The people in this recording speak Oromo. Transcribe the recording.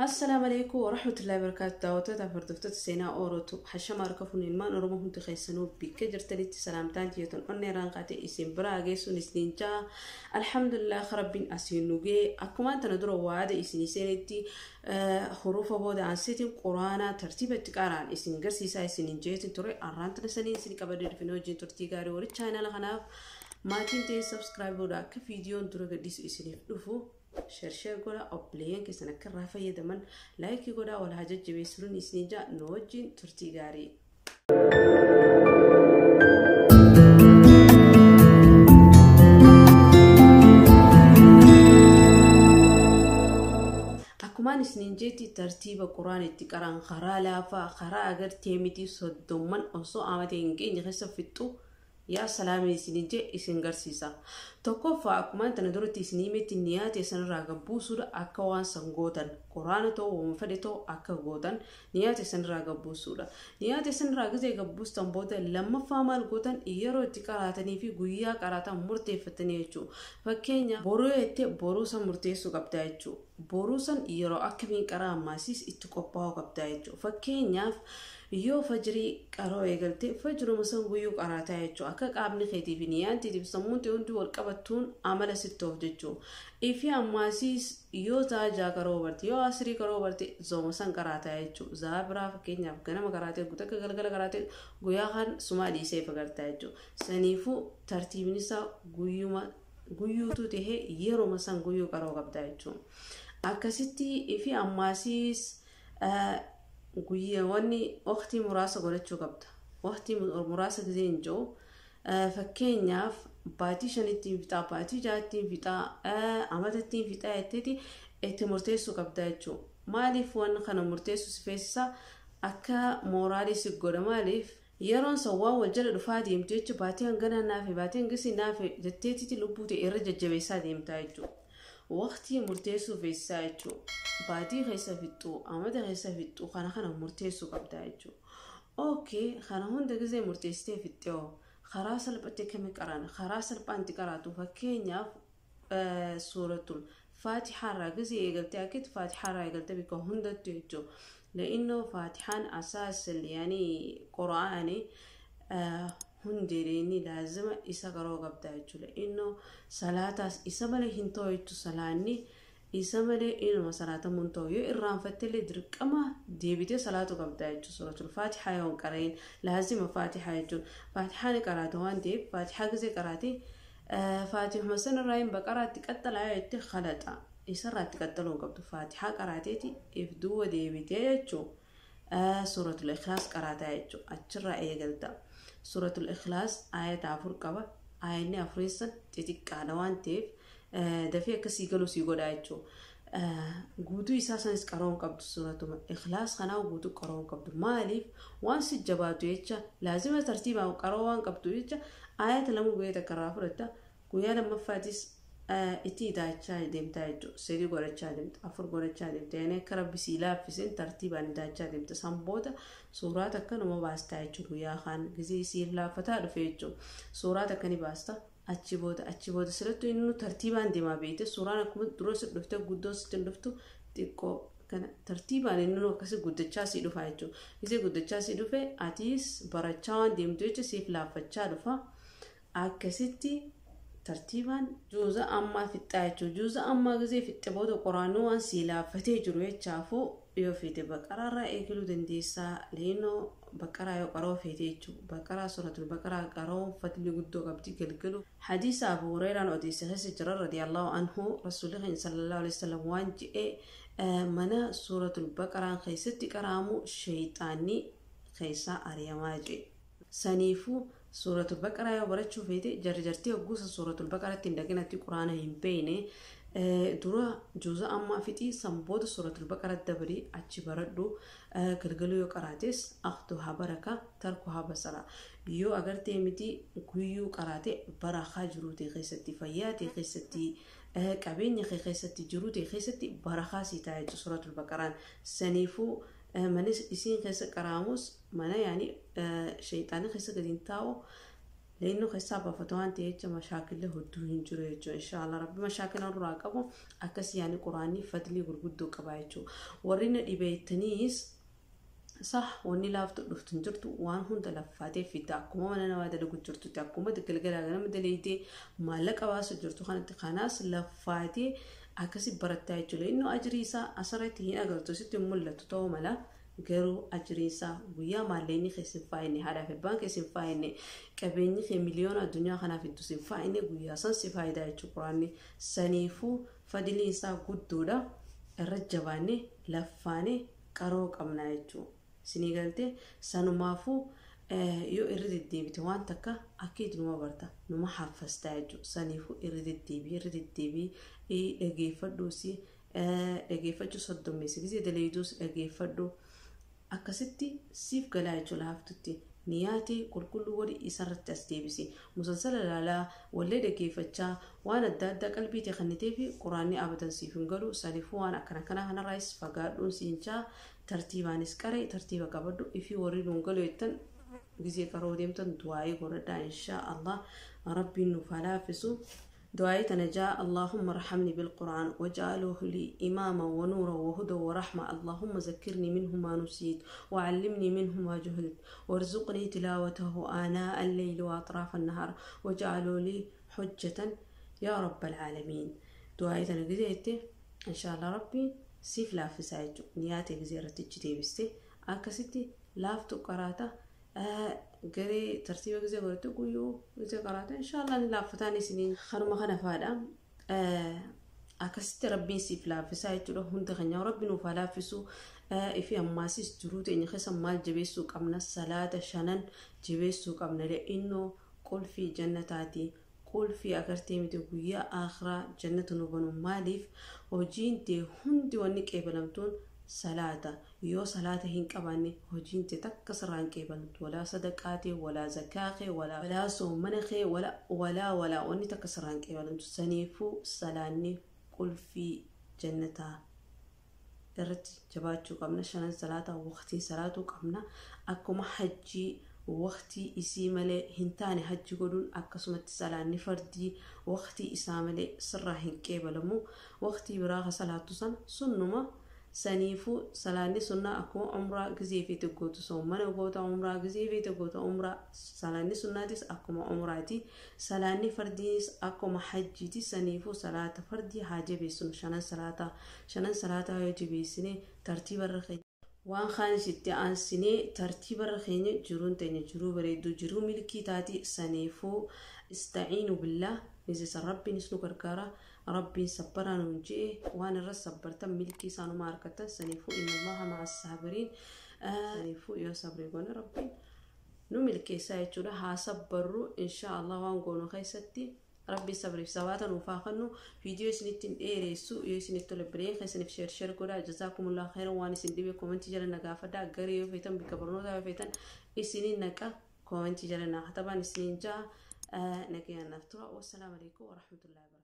Assalaamu alaikum warahmatullahi wabarakatuh. Daawwattoota fi hordoftoota Seenaa Orootu hashama harka fuunee ilmaan Oromoo hundi keessanuu bikka jirtanitti salaamtaan tiyyotan onnee irraan kaatee isin biraa geessuun isiniin jaa. Alhamdulillah, Rabbiin asiin nu ga'e. Akkumaan tana dura waada isinii seenetti, hurufa booda ansiitiin Quraanaa tartiiba itti qaraan isin garsiisaa isiniin jeetin ture. Arraan tana sanii isin qabadee dhufine, wajjin turtii gaarii. Warri chaanala kanaaf maatiin ta'e subscribe godhaa, akka viidiyoon dura gadhiisu isiniif dhufu. Share share godhaa, obboleeyyan keessan akka irraa fayyadaman like godhaa, wal haa jajjabeessuun isiniin jaa. Nu wajjin turtii gaarii. Akkumaan isiniin jeetti, tartiiba Quraan itti qaraan karaa laafaa, karaa agartee miti 30n osoo amate hin geenye keessa fixxu yaa salaamii isiniin jee isin garsiisa. Tokkoffaa, akkumaan tana duratti isin himetti, niyaa teessan irraa gabbuusuudha. Akka waan san gootan, Quraana ta'uu, waan fedhe ta'u akka gootan, niyaa teessan irraa gabbuusuudha. Niyaa teessan irraa gizee gabbuustan booda, lammaffaa maal gootan? Yeroo itti qaraatanii fi guyyaa qaraatan murteeffatanii jechuudha. Fakkeenya, boruu jettee boruu san murteessuu qabdaa jechuudha. Boruu san yeroo akkamiin qaraa ammaasiis itti qophaa'uu qabdaa jechuudha. Fakkeenyaaf, yoo fajrii qaroo eegalte, fajruma san guyyuu qaraataa jechuudha. Akka qaamni keetii fi niyyaan teetiif sammuun ta'e hundi wal qabattuun amala sittoof jechuudha. Ifi ammaasiis yoo za'a 6 qaroo barte, yoo asrii qaroo barte, zooma san qaraataa jechuudha. Za'a biraa, fakkeenyaaf, ganama qaraatee guutuu galgala qaraatee, guyyaa kan sumaa dhiisee fagartaa jechuudha. Saniifuu tartiibni isaa guyyuma guyyuutu tahee yeroo san guyyuu qaroo qabdaa jechuudha. Akkasitti ifi ammaasiis guyyaa wanni waqtii muraasa godhachuu qabda. Waqtii muraasa gisee hin jiru, fakkeenyaaf, baatii 5tti fixaa, baatii 6tti fixaa, amatatti fixaa jetteeti itti murteessuu qabda jechuudha. Maaliif waan kana murteessuu si feesisa? Akka mooraalii si godha. Maaliif yeroon san waan wal jala dhufaa deemtu jecha, baatii hanganaa naafe, baatii hangasii naafe jetteetiti lubbuu ta'e irra jajjabeessaa deemtaa jechuudha. Waqtii murteessuu feesisaa jechuudha. Baatii keessa fixxuu, amata keessa fixxuu, kana kana murteessuu qabdaa jechuudha. Okay, kana hunda gisee murteessitee fixxee, karaa salphatti akkamii qaraan? Karaa salphaan itti qaraatu, fakkeenyaaf, suuratul Faatixaarraa gisee eegaltee, akkitti Faatixaarraa eegaltee bika hundattu jechuudha. لأنه فاتحان أساس يعني قرآني hundeedheeni laazima isa qaroo qabdaa jechuudha. Innoo salaataas isa malee hin ta'u jechuudha. Salaanni isa malee inuma salaatamuu hin ta'u. Yoo irraanfattellee dirqama deebitee salaatu qabdaa jechuudha. Suuratul Faatihaa yoo hin qara'in, laazima Faatihaa jechuudha. Faatihaa ni qaraata waan ta'eef, Faatihaa gisee qaraate, Faatihuma sanarraa hin Baqaraatti qaxxalaa jettee khalaxa. Isarraa itti qaxxaluu hin qabdu. Faatihaa qaraateeti if duuba deebitee jechuudha. Suuratul Ikhlaas qaraataa jechuudha. Achirraa eegalta. Suuratul Ikhlaas ayata 4 qaba. Ayanni afureessan xixiqqaadha waan ta'eef, dafee akkasii galuu sii godha jechuudha. Guutuu isaa sanis qaroo hin qabdu. Suuratuma Ikhlaas kanaa guutuu qaroo hin qabdu. Maaliif? Waan si jabaatu jecha, laazima tartiibaan qaroo waan qabdu jecha, ayata 2 guyyaa takka irraa fudhatta. Guyyaa lammaffaatis itti idaachaa deemtaa jechuudha. 3 godhachaa deemta, 4 godhachaa deemta. Yani akka Rabbi sii laaffiseen tartiibaan idaachaa deemta. San booda suuraa takka numa baastaa jechuudha. Guyyaa kaan gisee siif laaffataa dhufe jechuudha. Suuraa takka ni baasta. Achi booda sirrattu inni tartiibaan deemaa beekte. Suuraan akkuma dura si dhufte guddoo sitti hin dhuftu, xiqqoo kana tartiibaan inni akkasii guddachaa sii dhufa jechuudha. Gisee guddachaa sii dhufe, atiis barachaa waan deemtu jecha siif laaffachaa dhufa. Akkasitti tartiibaan juuza ammaa fixxaa jechuudha. Juuza ammaa gisee fixxe booda, Qoraanuu waan sii laaffatee jiru jechaafuu, yoo feete Baqaraarraa eegaluu dandeessaa. Leenoo Baqaraa yoo qaroo feete jechuudha. Baqaraa, Suuratul Baqaraa qaroo fadli guddoo qabdi galgalu. Hadiisa Abu Hurayraan odeesse keessa jira, radiyallahu anhu, Rasuulli keenya sallallahu alaihi wasallam waan je'e: mana Suuratul Baqaraan keessatti qaraamu sheeyxaanni keessaa ari'amaa jedhe. Saniifuu Suuratul Baqaraa yoo barachuu feete, jarri jartee hogguusa Suuratul Baqaraatti hin dhaqinatti, Quraana hin beekne dura juuza ammaa fixii, san booda Suuratul Baqaraa dabalii achi baradhu. Galgaluu yoo qaraates, akhduhaa baraka tarkuhaa basara. Yoo agartee miti guyyuu qaraate, barakaa jiruu ta'e keessatti, fayyaa ta'e keessatti, qabeenya kee keessatti, jiruu ta'e keessatti barakaa sii ta'a jechuudha Suuratul Baqaraan. Saniifuu manis isiin keessa qaraamus mana yaani sheeyxaanii keessa gadi hin taa'u. Leennu keessaa baafatu waan ta'e jecha mashaakillee hedduu hin jiru jechuudha. Inshaallah rabbi mashaakila nurraa qabu akkas yaani quraanni fadlii gurguddoo qaba jechuudha. Warri na dhibeettaniis sah wanni laaftu dhuftu hin jirtu waan hunda laffaatee fidda akkuma mana namaa dalagu jirtutti akkuma galgalaa ganama daleeytee maallaqa baasu jirtu kanatti kanaas laffaatee akkasi barattaa jechuudha. Inni ajirii isaa asirratti hin agartu sitti hin mul'atu ta'uu mala garuu ajirii isaa guyyaa maallaqni keessa hin faayinne haadhaaf abbaan keessa hin faayinne qabeenyi kee miliyoona addunyaa kanaaf hedduu hin faayinne guyyaa san si faayidaa jechuudha quraanni saniifuu fadiliin isaa guddoodha irra jabaanne laffaane qaroo qabna jechuudha. Sinii galtee sanumaafuu yoo irra deddeebite waan takka akka numa barta numa haffastaa jechuudha. Saniifuu irra deddeebii irra deddeebii dhageeffadhuusi dhageeffachuu soddommeessi gisee daleeyduus dhageeffadhu akkasitti siif galaa jechuudha haftutti. Niyaatee qulqulluu godhi isarratti as deebisi. Musalsala ilaalaa wallee dhageeffachaa waan adda addaa qalbii ta'e kannitee fi quraanni abadan siif hin galu saniifuu waan akkana kana kanarraayis fagaadhuun siinchaa tartiibaanis qaree tartiiba qabadhu ifii warri nuun galu jettan gisee qaroo deemtan du'aayii godhadhaa inshaa Allah rabbiin nuuf haa laaffisu. دعاء تنجا اللهم ارحمني بالقرآن واجعله لي إماما ونورا وهدى ورحمة اللهم ذكرني منه ما نسيت وعلمني منه ما جهلت وارزقني تلاوته آناء الليل وأطراف النهار واجعله لي حجة يا رب العالمين. دعاء تنجا إن شاء الله ربي سيف لا في سايتو نياتي جزيرة تجتي أكستي لافتو قراته garee tartiiba gisee godhatu guyyuu gisee qaraata inshaallah ni laaffataan isiniin kanuma kana faadha akkasitti rabbiin siif laaffisaa jechuudha hunda keenya rabbi nuuf haa laaffisu ifi ammaasis jiruu teenya keessa maal jabeessuu qabna salaata shanan jabeessuu qabna innoo qulfii jannataati qulfii agartee miti guyyaa akhiraa jannata nu banu maaliif hojiin tee hundi wanni qeebalamtuun salaata yoo salaata hin qabaanne hojiin tee takka sirraa hin qeebalamtu walaa sadaqaa tee walaa zakaa kee walaa soomana kee walaa walaa wanni takka sirraa hin qeebalamtu saniifuu salaanni qulfii jannataa irratti jabaachuu qabna shanan salaataa waqtiin salaatuu qabna akkuma hajjii waqtii isii malee hin taane hajji godhuun akkasumatti salaanni fardii waqtii isaa malee sirraa hin qeebalamu waqtii biraa ka salaattu sana sunnuma saniifuu salaanni sunnaa akkuma umraa gizee feete gootu soomana goota umraa gizee feete goota umraa salaanni sunnaatis akkuma umraati salaanni fardiinis akkuma hajjiiti saniifuu salaata fardii haa jabeessinu shanan salaataa yoo jabeessine tartiibarra keenya waan kaanisitti aansinee tartiibarra keenya jiruun teenya jiruu bareedduu jiruu milkii taati saniifuu istaciinu billaa misisa rabbiinis nu gargaara rabbiin sabbaraa nuun je'e waan irra sabbartan milkii isaanuma harkatan saniifuu inna allaha ma'a saabiriin saniifuu yoo sabrii goone rabbiin nu milkeessaa jechuudha haa sabbarru inshaa allah waan goonu keessatti rabbi sabriif sabaata nuuf haa kennu viidiyoo isinitti hin dheeressu yoo isinitti tole biree keessaniif sheer sheer godhaa jazaakumullah khairan waan isin dhibe koomentii jala na gaafadhaa garee yoo feetan bikka barnootaa yoo feetan isinin naqa koomentii jala na katabaan isinin ja'a nagayaan naaf tura wassalaamu alaikum warahmatullahi.